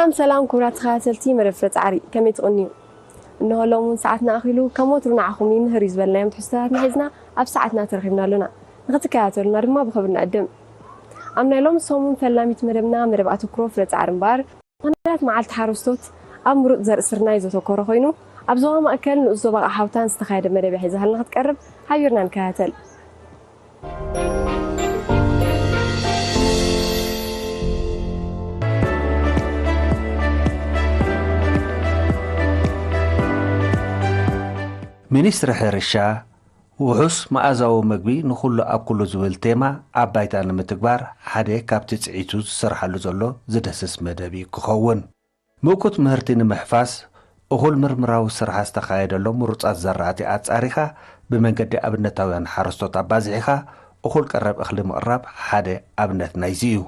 ሰላም ሰላም ክቡራት ተኸታተልቲ መደብ ፍረ ጻዕሪ፣ ከመይ ትቕንዩ? እንሆ ሎም እውን ሰዓትና ኣኺሉ፣ ከም ወትሩ ንዓኹም ይምህር እዩ ዝበልናዮም ትሕዝቶታትና ሒዝና ኣብ ሰዓትና ተረኺብና ኣሎና። ንኽትከታተሉና ድማ ብኽብሪ ንዕድም። ኣብ ናይ ሎም ሰሙን ፈላሚት መደብና መደብ ኣተኩሮ ፍረ ጻዕሪ እምበኣር፣ ምኽንያት መዓልቲ ሓረስቶት ኣብ ምሩጽ ዘርኢ ስርናይ ዘተኮረ ኮይኑ፣ ኣብ ዞባ ማእከል ንኡስ ዞባ ኣሓውታን ዝተኻየደ መደብ እያ ሒዛልና ክትቀርብ፣ ሓቢርና ንከታተል። ሚኒስትሪ ሕርሻ ውሑስ መኣዛዊ ምግቢ ንኹሉ ኣብ ኩሉ ዝብል ቴማ ኣብ ባይታ ንምትግባር ሓደ ካብቲ ጽዒቱ ዝሰርሓሉ ዘሎ ዝደስስ መደብ እዩ ክኸውን። ምእኩት ምህርቲ ንምሕፋስ እኹል ምርምራዊ ስርሓ ዝተኻየደሎም ምሩጻት ዘራእቲ ኣጻሪኻ ብመንገዲ ኣብነታውያን ሓረስቶት ኣባዚሕኻ እኹል ቀረብ እኽሊ ምቕራብ ሓደ ኣብነት ናይዚ እዩ።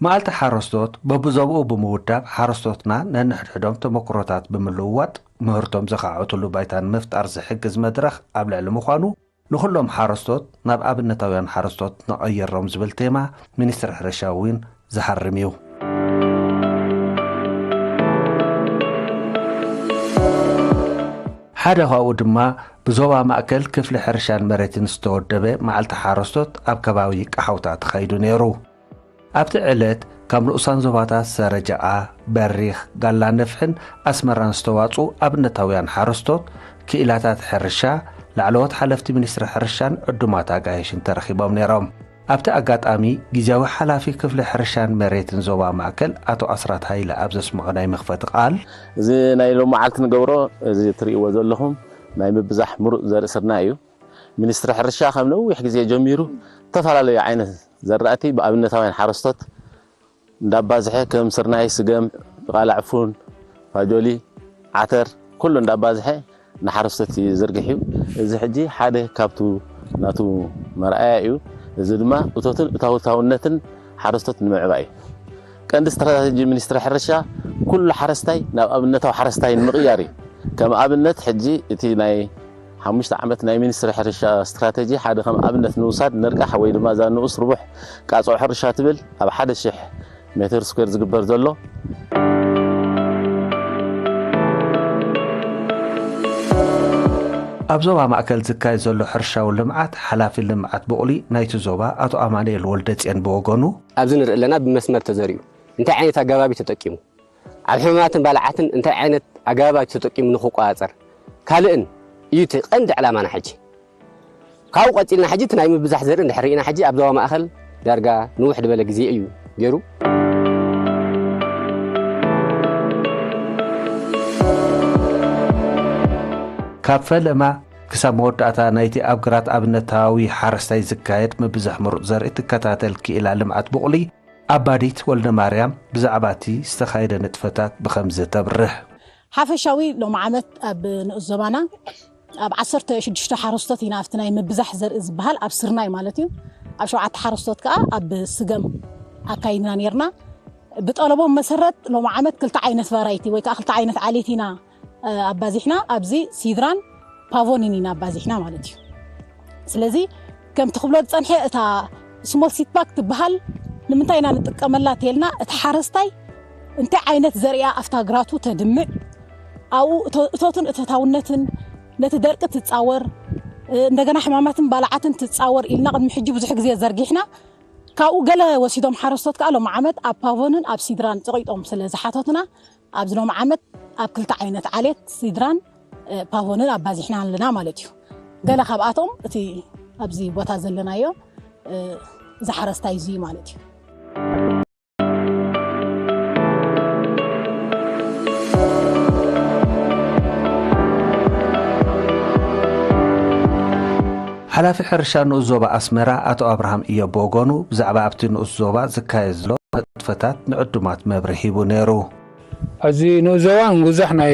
መዓልቲ ሓረስቶት በብዞብኡ ብምውዳብ ሓረስቶትና ነንሕድሕዶም ተመክሮታት ብምልውዋጥ ምህርቶም ዘኻዕብትሉ ባይታ ንምፍጣር ዝሕግዝ መድረኽ ኣብ ልዕሊ ምዃኑ ንኹሎም ሓረስቶት ናብ ኣብነታውያን ሓረስቶት ንቐይሮም ዝብል ቴማ ሚኒስትሪ ሕርሻ እውን ዝሃርም እዩ። ሓደ ካብኡ ድማ ብዞባ ማእከል ክፍሊ ሕርሻን መሬትን ዝተወደበ መዓልቲ ሓረስቶት ኣብ ከባቢ ቀሓውታ ተኻይዱ ነይሩ። ኣብቲ ዕለት ካብ ንኡሳን ዞባታት ሰረጃኣ፣ በሪኽ፣ ጋላ ነፍሕን ኣስመራን ዝተዋፅኡ ኣብነታውያን ሓረስቶት፣ ክኢላታት ሕርሻ፣ ላዕለዎት ሓለፍቲ ሚኒስትሪ ሕርሻን ዕዱማት ኣጋይሽን ተረኺቦም ነይሮም። ኣብቲ ኣጋጣሚ ግዝያዊ ሓላፊ ክፍሊ ሕርሻን መሬትን ዞባ ማእከል ኣቶ ኣስራት ሃይለ ኣብ ዘስምዖ ናይ መኽፈቲ ቃል፣ እዚ ናይ ሎመዓልቲ ንገብሮ እዚ ትርእይዎ ዘለኹም ናይ ምብዛሕ ምሩፅ ዘርኢ ስርናይ እዩ። ሚኒስትሪ ሕርሻ ካብ ነዊሕ ግዜ ጀሚሩ ዝተፈላለዩ ዓይነት ዘራእቲ ብኣብነታውያን ሓረስቶት እንዳባዝሐ ከም ስርናይ፣ ስገም፣ ብቃላ ዕፉን፣ ፋጆሊ፣ ዓተር ኩሉ እንዳባዝሐ ንሓረስቶት ይዝርግሕ እዩ። እዚ ሕጂ ሓደ ካብቱ ናቱ መርኣያ እዩ። እዚ ድማ እቶትን እታውታውነትን ሓረስቶት ንምዕባይ እዩ። ቀንዲ ስትራተጂ ሚኒስትሪ ሕርሻ ኩሉ ሓረስታይ ናብ ኣብነታዊ ሓረስታይ ንምቕያር እዩ። ከም ኣብነት ሕጂ እቲ ናይ ሓሙሽተ ዓመት ናይ ሚኒስትሪ ሕርሻ ስትራተጂ ሓደ ከም ኣብነት ንውሳድ ነርቃሕ ወይ ድማ እዛ ንኡስ ርቡሕ ቃጽዖ ሕርሻ ትብል ኣብ ሓደ ሽሕ ሜትር ስኩዌር ዝግበር ዘሎ ኣብ ዞባ ማእከል ዝካየድ ዘሎ ሕርሻዊ ልምዓት ሓላፊ ልምዓት ብቑሊ ናይቲ ዞባ ኣቶ ኣማንኤል ወልደጽዮን ብወገኑ፣ ኣብዚ ንርኢ ኣለና ብመስመር ተዘሪኡ እንታይ ዓይነት ኣገባብ እዩ ተጠቂሙ? ኣብ ሕማማትን ባልዓትን እንታይ ዓይነት ኣገባብ እዩ ተጠቂሙ ንኽቆጻጸር? ካልእን እዩ እቲ ቀንዲ ዕላማና ሕጂ። ካብኡ ቀጺልና ሕጂ እቲ ናይ ምብዛሕ ዘርኢ እንድሕር ርኢና ሕጂ ኣብ ዞባ ማእኸል ዳርጋ ንውሕ ዝበለ ግዜ እዩ ገይሩ። ካብ ፈለማ ክሳብ መወዳእታ ናይቲ ኣብ ግራት ኣብነታዊ ሓረስታይ ዝካየድ ምብዛሕ ምሩፅ ዘርኢ ትከታተል ክኢላ ልምዓት ብቑሊ ኣባዲት ወልደማርያም ብዛዕባ እቲ ዝተኻየደ ንጥፈታት ብኸምዚ ተብርህ። ሓፈሻዊ ሎሚ ዓመት ኣብ ንኡስ ዞባና ኣብ ዓሰርተ ሽዱሽተ ሓረስቶት ኢና ኣብቲ ናይ ምብዛሕ ዘርኢ ዝበሃል ኣብ ስርናይ ማለት እዩ ኣብ ሸውዓተ ሓረስቶት ከዓ ኣብ ስገም ኣካይድና ነርና። ብጠለቦም መሰረት ሎሚ ዓመት ክልተ ዓይነት ቫራይቲ ወይ ከዓ ክልተ ዓይነት ዓሌት ኢና ኣባዚሕና ኣብዚ ሲድራን ፓቮንን ኢና ኣባዚሕና ማለት እዩ። ስለዚ ከምቲ ክብሎ ዝፀንሐ እታ ስሞል ሲት ባግ ትበሃል ንምንታይ ኢና ንጥቀመላ ተልና እቲ ሓረስታይ እንታይ ዓይነት ዘርእያ ኣብታ ግራቱ ተድምዕ ኣብኡ እቶትን እቶታውነትን ነቲ ደርቂ ትፃወር እንደገና ሕማማትን ባልዓትን ትፃወር ኢልና ቅድሚ ሕጂ ብዙሕ ግዜ ዘርጊሕና ካብኡ ገለ ወሲዶም ሓረስቶት ከዓ ሎም ዓመት ኣብ ፓቮንን ኣብ ሲድራን ፀቂጦም ስለ ዝሓተቱና ኣብዚ ሎም ዓመት ኣብ ክልተ ዓይነት ዓሌት ሲድራን ፓቮንን ኣባዚሕና ኣለና ማለት እዩ። ገለ ካብኣቶም እቲ ኣብዚ ቦታ ዘለናዮ እዚ ሓረስታይ እዚ ማለት እዩ። ሓላፊ ሕርሻ ንኡስ ዞባ ኣስመራ ኣቶ ኣብርሃም እዮብ ብወገኑ ብዛዕባ ኣብቲ ንኡስ ዞባ ዝካየድ ዘሎ ንጥፈታት ንዕዱማት መብርሂ ሂቡ ነይሩ። ኣብዚ ንኡስ ዞባ ንብዙሕ ናይ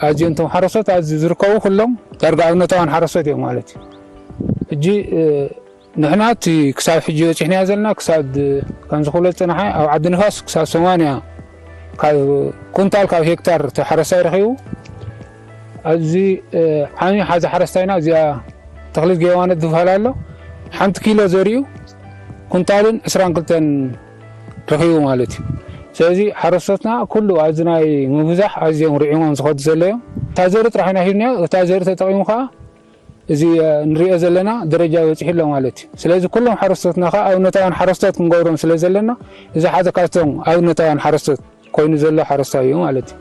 ኣዝዮም እቶም ሓረስቶት ኣብዚ ዝርከቡ ኩሎም ዳርጋ ኣብነታውያን ሓረስቶት እዮም ማለት እዩ። ሕጂ ንሕና እቲ ክሳብ ሕጂ በፂሕናዮ ዘለና ክሳብ ከምዚ ክብሎ ዝፀናሓ ኣብ ዓዲ ንፋስ ክሳብ ሰማንያ ካብ ኩንታል ካብ ሄክታር እቲ ሓረስታይ ረኪቡ ኣብዚ ዓሚ ሓዚ ሓረስታይና እዚኣ ተክሊት ገይዋነት ዝበሃል ኣሎ ሓንቲ ኪሎ ዘሪኡ ኩንታልን ዕስራን ክልተን ረኪቡ ማለት እዩ። ስለዚ ሓረስቶትና ኩሉ ኣብዚ ናይ ምብዛሕ ኣዝዮም ርዒሞም ዝኸዱ ዘለዮም እታ ዘርኢ ጥራሕ ኢና ሂብናዮ። እታ ዘርኢ ተጠቒሙ ከዓ እዚ ንሪኦ ዘለና ደረጃ በፂሑ ኣሎ ማለት እዩ። ስለዚ ኩሎም ሓረስቶትና ከዓ ኣብነታውያን ሓረስቶት ክንገብሮም ስለ ዘለና እዚ ሓደ ካብቶም ኣብነታውያን ሓረስቶት ኮይኑ ዘሎ ሓረስታይ እዩ ማለት እዩ።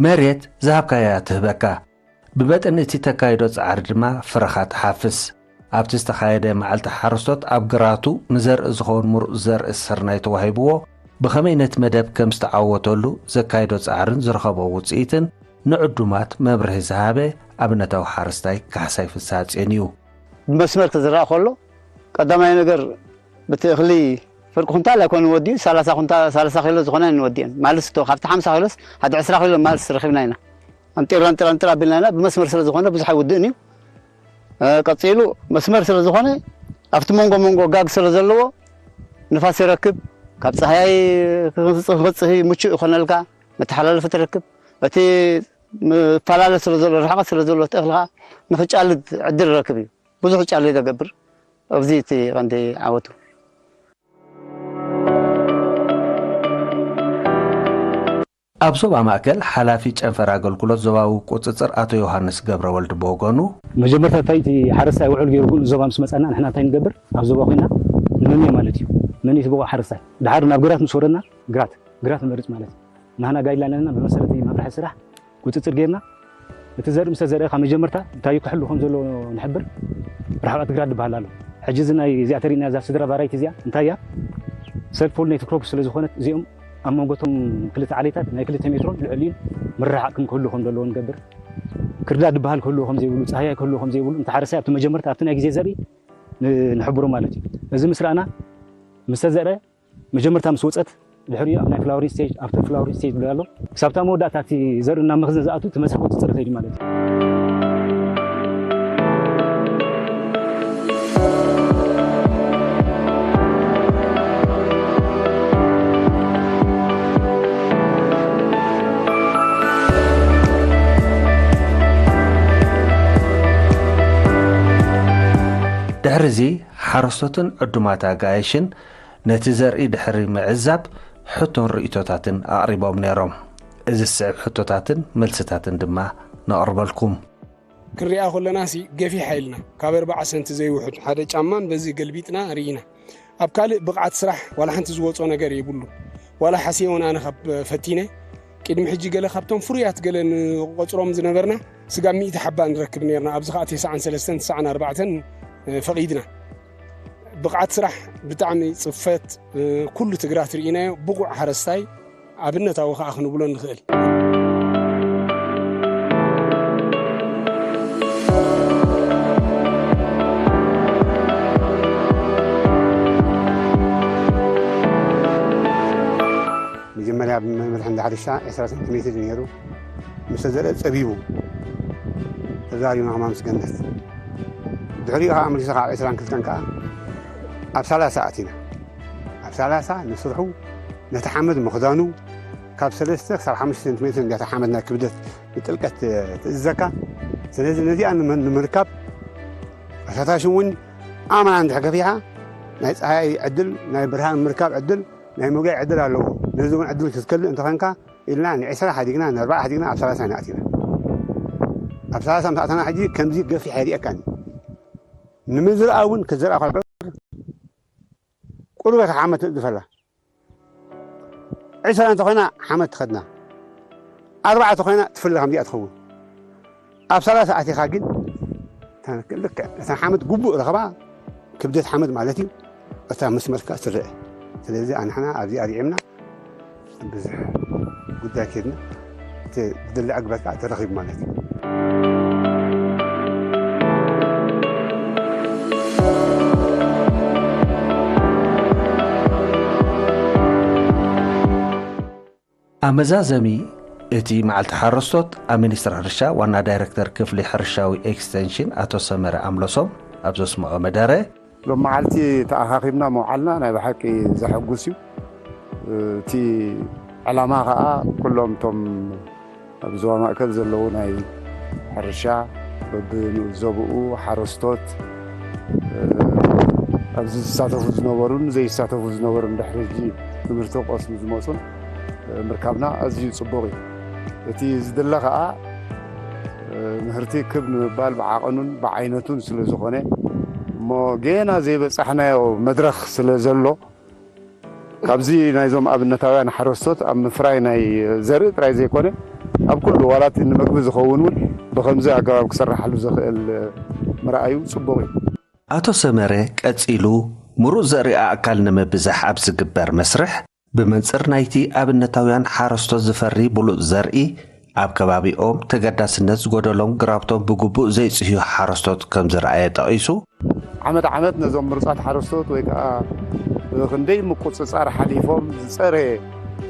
መሬት ዝሃብካያ ትህበካ። ብመጠን እቲ ተካይዶ ጻዕሪ ድማ ፍረኻ ትሓፍስ። ኣብቲ ዝተኻየደ መዓልቲ ሓረስቶት ኣብ ግራቱ ንዘርኢ ዝኸውን ምሩጽ ዘርኢ ስርናይ ተዋሂብዎ፣ ብኸመይ ነቲ መደብ ከም ዝተዓወተሉ ዘካይዶ ጻዕርን ዝረኸቦ ውጽኢትን ንዕዱማት መብርሂ ዝሃበ ኣብነታዊ ሓረስታይ ካሕሳይ ፍስሃጽዮን እዩ። ብመስመር ክዝራእ ከሎ ቀዳማይ ነገር ብቲ እኽሊ ፍርቂ ኩንታል ኣይኮነ ወዲኡ ሰላሳ ኩንታ ሰላሳ ኪሎ ዝኾነ ንወዲአን ማልስ ቶ ካብቲ ሓምሳ ኪሎስ ሓደ ዕስራ ኪሎ ማልስ ረኺብና ኢና። ኣንጢራ ኣንጢራ ኣንጢራ ኣቢልና ኢና። ብመስመር ስለ ዝኾነ ብዙሕ ኣይውድእን እዩ። ቀፂሉ መስመር ስለ ዝኾነ ኣብቲ መንጎ መንጎ ጋግ ስለ ዘለዎ ንፋስ ይረክብ፣ ካብ ፀሃያይ ክበፅህ ምቹእ ይኾነልካ፣ መተሓላለፊ ትረክብ። እቲ ምፈላለ ስለ ዘሎ ርሕቐት ስለ ዘሎ እቲ እኽሊ ከዓ ንክጫልድ ዕድል ይረክብ እዩ። ብዙሕ ጫሊ ዘገብር ኣብዚ እቲ ቀንዲ ዓወቱ። ኣብ ዞባ ማእከል ሓላፊ ጨንፈር ኣገልግሎት ዞባዊ ቁጽጽር ኣቶ ዮሃንስ ገብረወልድ ብወገኑ፣ መጀመርታ እንታይ እቲ ሓረስታይ ውዕል ገይሩ ብኡ ዞባ ምስ መጻና ንሕና እንታይ ንገብር ኣብ ዞባ ኮይና ንመምየ ማለት እዩ። መን እዩ እቲ ብቑዕ ሓረስታይ? ድሓር ናብ ግራት ምስ ወረድና ግራት ግራት ንመርጽ ማለት እዩ። ናህና ጋይድላይን ኣለና ብመሰረት መምርሒ ስራሕ ቁፅፅር ጌርና እቲ ዘርኢ ምስ ተዘርአ ካብ መጀመርታ እንታይ ክሕሉ ከም ዘለዎ ንሕብር። ርሕቐት ግራት ዝበሃል ኣሎ። ሕጂ እዚ ናይ እዚኣ ተሪእና እዛ ስድራ ባራይቲ እዚኣ እንታይ እያ? ሰልፍ ፖል ናይ ትክሮክ ስለ ዝኾነት እዚኦም ኣብ መንጎ እቶም ክልተ ዓሌታት ናይ ክልተ ሜትሮን ልዕሊኡን ምርሕሓቕ ክህሉ ከም ዘለዎ ንገብር። ክርዳድ ዝበሃል ክህልዎ ከም ዘይብሉ፣ ፃህያይ ክህልዎ ከም ዘይብሉ፣ እንተ ሓረሳይ ኣብቲ መጀመርታ ኣብቲ ናይ ግዜ ዘርኢ ንሕብሮ ማለት እዩ። እዚ ምስ ረኣና ምስ ተዘርአ መጀመርታ ምስ ወፀት ድሕሪኡ ኣብ ናይ ፍላወሪንግ ስቴጅ ኣብቲ ፍላወሪንግ ስቴጅ ብሎ ኣሎ ክሳብታ መወዳእታ እቲ ዘርኢ ናብ መኽዘን ዝኣቱ እቲ መስርሕ ቁፅፅር ይኸይድ ማለት እዩ። ድሕሪ እዚ ሓረስቶትን ዕዱማት ኣጋይሽን ነቲ ዘርኢ ድሕሪ ምዕዛብ ሕቶን ርእይቶታትን ኣቕሪቦም ነይሮም። እዚ ዝስዕብ ሕቶታትን መልስታትን ድማ ነቕርበልኩም። ክንሪኣ ከለናሲ ገፊሓ ኢልና ካብ ኣርባዓ ሰንቲ ዘይውሕድ ሓደ ጫማን በዚ ገልቢጥና ርኢና። ኣብ ካልእ ብቕዓት ስራሕ ዋላ ሓንቲ ዝወጾ ነገር የብሉን። ዋላ ሓስየ እውን ኣነ ካብ ፈቲነ ቅድሚ ሕጂ ገለ ካብቶም ፍሩያት ገለ ንቆጽሮም ዝነበርና ስጋብ ሚእቲ ሓባ ንረክብ ነርና ኣብዚ ከዓ ተስዓን ሰለስተን ተስዓን ኣርባዕተን ፈቒድና። ብቕዓት ስራሕ ብጣዕሚ ጽፈት ኩሉ ትግራት ርኢናዮ ብቑዕ ሓረስታይ ኣብነታዊ ከዓ ክንብሎ ንኽእል። መጀመርያ ብመምርሒ እንዳ ሕርሻ ዕስራ ሰንቲሜትር እዩ ነይሩ። ምስ ተዘርአ ጸቢቡ ተዛሪብና ከማን ምስ ገነት ድሕሪኡ ከዓ መሊሱ ከዓ ዕስራን ክልተን ከዓ ኣብ ሰላሳ ኣቲና ኣብ ሰላሳ ንስርሑ ነቲ ሓመድ ምኽዳኑ ካብ ሰለስተ ክሳብ ሓሙሽተ ሰንቲሜትር እንዲያ እቲ ሓመድ ናይ ክብደት ብጥልቀት ትእዝዘካ። ስለዚ ነዚኣ ንምርካብ ፈሳታሽ እውን ኣመና እንድሕር ገፊሓ ናይ ፀሃይ ዕድል ናይ ብርሃን ምርካብ ዕድል ናይ ምጉያይ ዕድል ኣለዎ። ነዚ እውን ዕድል ክትከልእ እንተኾንካ ኢልና ንዕስራ ሓዲግና ንኣርባዓ ሓዲግና ኣብ ሰላሳ ኢና ኣቲና። ኣብ ሰላሳ ምስ ኣተና ሕጂ ከምዚ ገፊሕ ኣይርእየካን እዩ። ንምዝርኣ እውን ክትዘርኣ ከሎ ቁሩብ እታ ሓመድ ትእድፈላ። ዕስራ እንተኾይና ሓመድ ትኸድና። ኣርባዓ እንተኾይና ትፍለ ከምዚኣ ትኸውን። ኣብ ሰላሳ ኣቲኻ ግን ልክዕ እታ ሓመድ ግቡእ ረኸባ ክብደት ሓመድ ማለት እዩ። እታ መስመር ከዓ ትረአ። ስለዚ ኣንሕና ኣብዚኣ ርዒምና ብዙሕ ጉዳይ ከድና እቲ ዝድለ ዕግበት ከዓ ተረኺቡ ማለት እዩ። ኣመዛዘሚ እቲ መዓልቲ ሓረስቶት ኣብ ሚኒስትሪ ሕርሻ ዋና ዳይረክተር ክፍሊ ሕርሻዊ ኤክስቴንሽን ኣቶ ሰመረ ኣምሎሶም ኣብ ዘስምዖ መደረ፣ ሎም መዓልቲ ተኣኻኺብና ምውዓልና ናይ ብሓቂ ዘሐጉስ እዩ። እቲ ዕላማ ከዓ ኩሎም እቶም ኣብ ዞባ ማእከል ዘለዉ ናይ ሕርሻ፣ በብንኡስ ዞባኡ ሓረስቶት፣ እ፣ ኣብዚ ዝሳተፉ ዝነበሩን ዘይሳተፉ ዝነበሩን፣ ድሕሪ ሕጂ ትምህርቲ ክቐስሙ ዝመጹን፣ እ፣ ምርካብና ኣዝዩ ጽቡቕ እዩ። እቲ ዝድለ ከኣ፣ እ፣ ምህርቲ ክብ ንምባል ብዓቐኑን ብዓይነቱን ስለ ዝኾነ፣ እሞ ገና ዘይበጻሕናዮ መድረኽ ስለ ዘሎ፣ ካብዚ ናይዞም ኣብነታውያን ሓረስቶት ኣብ ምፍራይ ናይ ዘርኢ ጥራይ ዘይኮነ፣ ኣብ ኩሉ ዋላ እቲ ንምግቢ ዝኸውን እውን ብኸምዚ ኣገባብ ክስርሓሉ ዝኽእል ምርኣዩ ጽቡቕ እዩ። ኣቶ ሰመረ ቀጺሉ፣ ምሩጽ ዘርኢ ኣእካል ንምብዛሕ ኣብ ዝግበር መስርሕ፣ ብመንጽር ናይቲ ኣብነታውያን ሓረስቶት ዝፈሪ ብሉጽ ዘርኢ፣ ኣብ ከባቢኦም ተገዳስነት ዝጎደሎም ግራብቶም ብግቡእ ዘይጽህዩ ሓረስቶት ከም ዝረኣየ ጠቒሱ፣ ዓመት ዓመት ነዞም ምሩጻት ሓረስቶት ወይ ከኣ ብኽንደይ ምቁጽጻር ሓሊፎም ዝጸረየ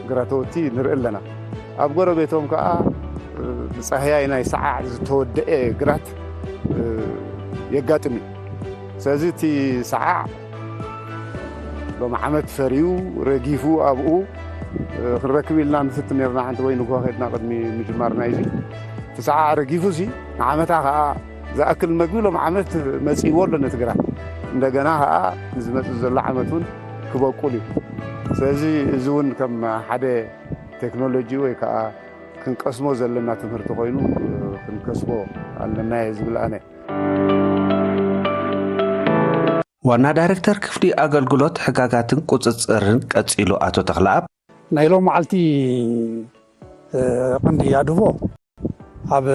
ግራተወቲ ንርኢ ኣለና። ኣብ ጎረቤቶም ከኣ ብጻህያይ ናይ ሰዓዕ ዝተወደኤ ግራት የጋጥም እዩ። ስለዚ እቲ ሰዓዕ ሎም ዓመት ፈርዩ ረጊፉ ኣብኡ ክንረክብ ኢልና ንፍትን ነርና። ሓንቲ ወይ ንግሆ ከድና ቅድሚ ምጅማር ናይዚ እቲ ሰዓዕ ረጊፉ ሲ ንዓመታ ከኣ ዝኣክል መግቢ ሎም ዓመት መጺእዎ ኣሎ ነቲ ግራት። እንደገና ከኣ ንዝመጽእ ዘሎ ዓመት እውን ክበቁል እዩ። ስለዚ እዚ እውን ከም ሓደ ቴክኖሎጂ ወይ ከኣ ክንቀስሞ ዘለና ትምህርቲ ኮይኑ ክንከስቦ ኣለና እየ ዝብል ኣነ። ዋና ዳይሬክተር ክፍሊ ኣገልግሎት ሕጋጋትን ቁጽጽርን ቀጺሉ ኣቶ ተኽለኣብ፣ ናይ ሎም መዓልቲ፣ እ፣ ቀንዲ ኣድቦ ኣብ፣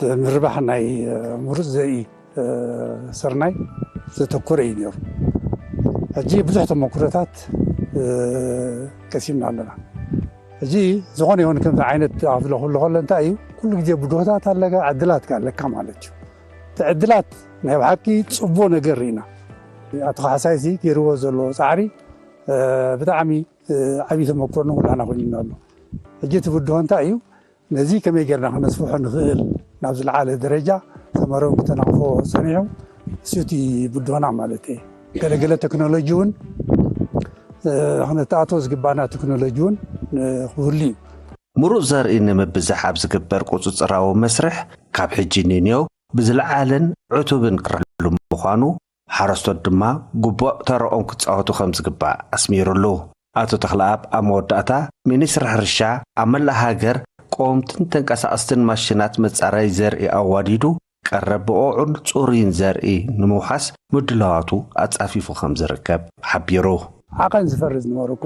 እ፣ ምርባሕ ናይ፣ እ፣ ምሩጽ ዘርኢ፣ እ፣ ስርናይ ዘተኮረ እዩ ነይሩ። ሕጂ ብዙሕ ተመኩሮታት፣ እ፣ ቀሲምና ኣለና። ሕጂ ዝኾነ ይኹን ከምዚ ዓይነት ኣፍሎ ክህሉ ከሎ እንታይ እዩ፣ ኩሉ ግዜ ብድሆታት ኣለካ፣ ዕድላት ከ ኣለካ ማለት እዩ። እቲ ዕድላት ናይ ብሓቂ ጽቡቕ ነገር ርኢና። ኣቶ ካሕሳይ ሲ ገይርዎ ዘሎ ጻዕሪ፣ እ፣ ብጣዕሚ፣ እ፣ ዓብዪ ተመክሮ ንኹላና ኮይኑና ኣሎ። ሕጂ እቲ ብድሆ እንታይ እዩ? ነዚ ከመይ ጌርና ክነስፍሖ ንኽእል ናብ ዝለዓለ ደረጃ ተመረው ክተናኽፎ ጸኒሑ፣ እሱ እቲ ብድሆና ማለት እየ። ገለገለ ቴክኖሎጂ እውን፣ እ፣ ክነተኣቶ ዝግባና ቴክኖሎጂ እውን፣ እ፣ ክህሉ እዩ። ምሩጽ ዘርኢ ንምብዛሕ ኣብ ዝግበር ቁጽጽራዊ መስርሕ ካብ ሕጂ ንንየው ብዝለዓለን ዕቱብን ክረሉ ምዃኑ፣ ሓረስቶት ድማ ግቡእ ተረኦም ክጻወቱ ከም ዝግባእ ኣስሚሩሉ። ኣቶ ተኽለኣብ ኣብ መወዳእታ፣ ሚኒስትሪ ሕርሻ ኣብ መላእ ሃገር ቀወምትን ተንቀሳቐስትን ማሽናት መጻረይ ዘርኢ ኣዋዲዱ፣ ቀረብ ብቑዕን ጽሩይን ዘርኢ ንምውሓስ ምድላዋቱ ኣጻፊፉ ከም ዝርከብ ሓቢሩ። ዓቐን ዝፈሪ ዝነበረ እኮ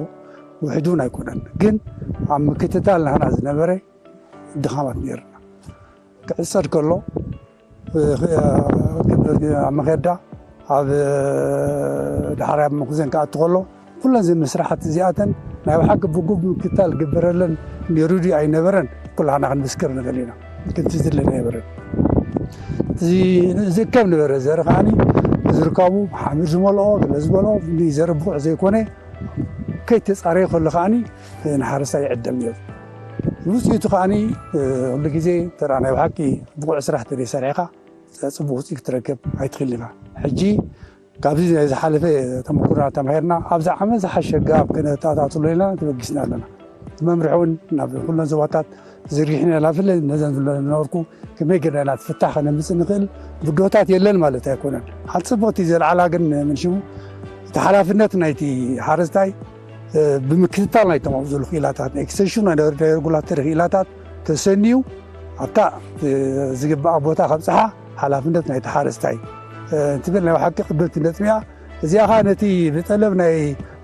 ውሕድ እውን ኣይኮነን፣ ግን ኣብ ምክትታል ናህና ዝነበረ ድኻማት ነይርና። ክዕጸድ ከሎ፣ ኣብ መኸዳ፣ ኣብ ዳሕራይ ኣብ መኽዘን ክኣቱ ከሎ፣ ኩለን እዘን መስራሓት እዚኣተን ናይ ብሓቂ ብግቡእ ምክትታል ግበረለን ነይሩ ድዩ ኣይነበረን፣ ኩላህና ክንምስክር ንኽእል ኢና። ክንትዝለን ኣይነበረን። እዚ ዝእከብ ነበረ፣ ዘርኢ ከዓኒ ዝርካቡ ሓመድ ዝመልኦ፣ ገለ ዝበልኦ፣ ዘርኢ ብቑዕ ዘይኮነ፣ ከይተጻረየ ከሎ ከዓኒ ንሓረስታይ ይዕደል ነይሩ። ውጽኢቱ ከዓኒ፣ እ፣ ኩሉ ግዜ ተራ ናይ ብሓቂ ብቑዕ ስራሕ ተዘይሰሪሕካ ጽቡቕ ውጽኢት ክትረክብ ኣይትኽእልን ኢኻ። ሕጂ ካብዚ ናይ ዝሓለፈ ተመኩሮና ተማሂርና፣ ኣብዚ ዓመት ዝሓሸ ኣገባብ ክነተኣታትሎ ኢልና ተበጊስና ኣለና። እቲ መምርሒ እውን ናብ ኩለን ዞባታት ዝርጊሕና ኢና። ብፍላይ ነዘን ዝብለን ዝነበርኩ ከመይ ጌርና ኢና ፍታሕ ከነምጽእ ንኽእል? ብድሆታት የለን ማለት ኣይኮነን። ሓንቲ ጽብቕቲ ዘልዓላ ግን ምንሽሙ፣ እቲ ሓላፍነት ናይቲ ሓረስታይ፣ እ፣ ብምክትታል ናይቶም ኣብኡ ዘለዉ ክኢላታት፣ ናይ ኤክስቴንሽን ናይ ሬጉላቶሪ ክኢላታት ተሰንዩ፣ ኣብታ፣ እ፣ ዝግባኣ ቦታ ከብጽሓ ሓላፍነት ናይቲ ሓረስታይ፣ እ፣ ትብል ናይ ብሓቂ ቅብልቲ ነጥቢ እያ። እዚኣ ኸኣ ነቲ ብጠለብ ናይ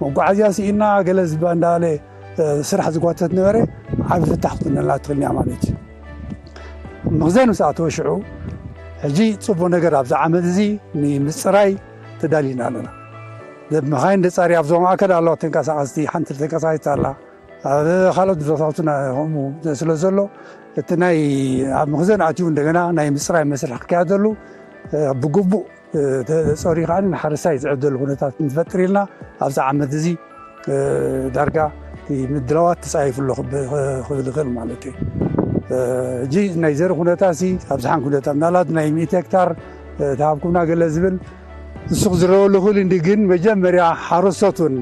መጓዓዝያ ስኢና ገለ ዝባ እንዳበለ፣ እ፣ ስራሕ ዝጓተት ነበረ፣ ዓቢ ፍታሕ ክትኮነልና ትኽእል እያ ማለት እዩ። መኽዘን ምስ ኣተወ ሽዑ፣ ሕጂ ጽቡቕ ነገር ኣብዚ ዓመት እዚ ንምጽራይ ተዳሊና ኣለና። መኻይን ደጻሪ ኣብዞም ማእከል ኣለዋ ተንቀሳቐስቲ፣ ሓንቲ ተንቀሳቒስቲ ኣላ። ኣብ ካልኦት ቦታታትና ከምኡ ስለ ዘሎ፣ እቲ ናይ ኣብ መኽዘን ኣትዩ እንደገና ናይ ምጽራይ መስርሕ ክካየደሉ፣ እ፣ ብግቡእ፣ እ፣ ተጸርዩ ከኣ ንሓረስታይ ዝዕደሉ ኩነታት ንፈጥር ኢልና ኣብዚ ዓመት እዚ፣ እ፣ ዳርጋ እቲ ምድላዋት ተጻሒፉ ኣሎ ክብ-፣ ክብል ይኽእል ማለት እዩ። እ፣ ሕጂ ናይ ዘርኢ ኩነታሲ ኣብ ዝሓን ኩነታ ምናልባት ናይ ሚእቲ ሄክታር፣ እ፣ ተሃብኩምና ገለ ዝብል ንሱ ክዝረበሉ ይኽእል እንዲ፣ ግን መጀመርያ ሓረስቶት እውን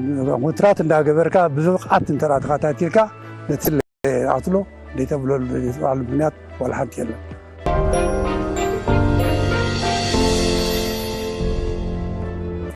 ኮንትራት እንዳገበርካ ብብቕዓት እንተ ተኸታቲልካ ነቲ ኣትሎ ደይተብለሉ ደይተባህሉ ምክንያት ዋላ ሓንቲ የለን።